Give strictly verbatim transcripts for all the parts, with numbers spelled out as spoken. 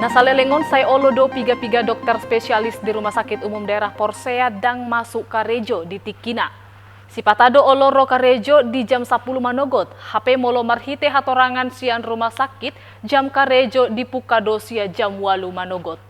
Saleleng on sai olo do piga-piga dokter spesialis di Rumah Sakit Umum Daerah Porsea ndang masuk karejo di tingkina. Sipata do olo ro karejo di jam sapuluh manogot, hape molo marhite hatorangan sian rumah sakit, jam karejo dibuka do sian jam ualu manogot.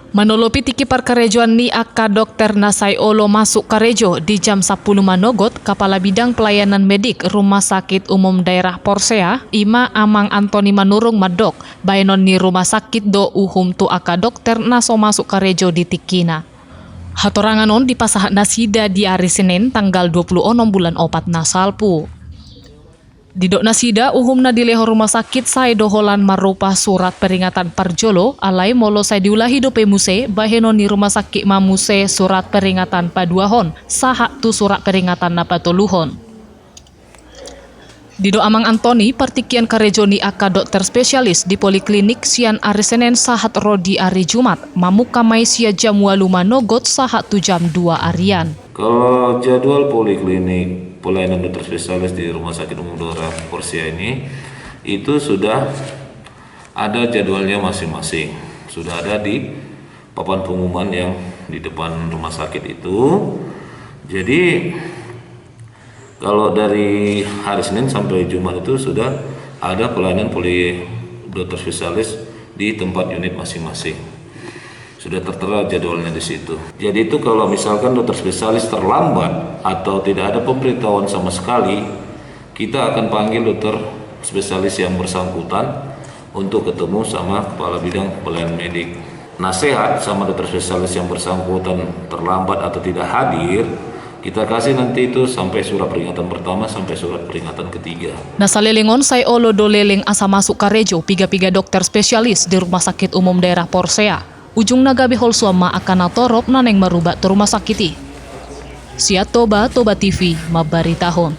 Manolopi tingki parkarejoan ni angka dokter na sai olo masuk karejo di jam sapuluh manogot, Kapala Bidang Pelayanan Medik Rumah Sakit Umum Daerah Porsea, i ma Amang Antoni Manurung mandok, bahenon ni rumah sakit do uhum tu angka dokter na so masuk karejo di tingkina. Hatorangan on dipasahat nasida di ari Senin tanggal dua puluh onom bulan opat na salpu. Didok nasida, uhum na dilehon rumah sakit sai do holan marupa surat peringatan parjolo, alai molo sai diulahi dope muse, bahenon ni rumah sakit ma muse surat peringatan paduahon, sahat tu surat peringatan na patoluhon. Didok Amang Antoni, partingkian karejo ni angka dokter spesialis di poliklinik sian ari Senin sahat ro di ari Jumat, mamungka ma i sian jam ualu manogot sahat tu jam dua arian. Kalau jadwal poliklinik pelayanan dokter spesialis di Rumah Sakit Umum Daerah Porsea ini, itu sudah ada jadwalnya masing-masing. Sudah ada di papan pengumuman yang di depan rumah sakit itu. Jadi, kalau dari hari Senin sampai Jumat itu sudah ada pelayanan poli dokter spesialis di tempat unit masing-masing. Sudah tertera jadwalnya di situ. Jadi itu kalau misalkan dokter spesialis terlambat atau tidak ada pemberitahuan sama sekali, kita akan panggil dokter spesialis yang bersangkutan untuk ketemu sama kepala bidang pelayanan medik. Nasehat sama dokter spesialis yang bersangkutan terlambat atau tidak hadir, kita kasih nanti itu sampai surat peringatan pertama sampai surat peringatan ketiga. Na saleleng on sai olo do leleng asa masuk karejo piga-piga dokter spesialis di Rumah Sakit Umum Daerah Porsea. Ujungna gabe holsoan ma angka na torop na naeng marubat tu rumah sakit i. Sian Toba, Toba T V, mambaritahon.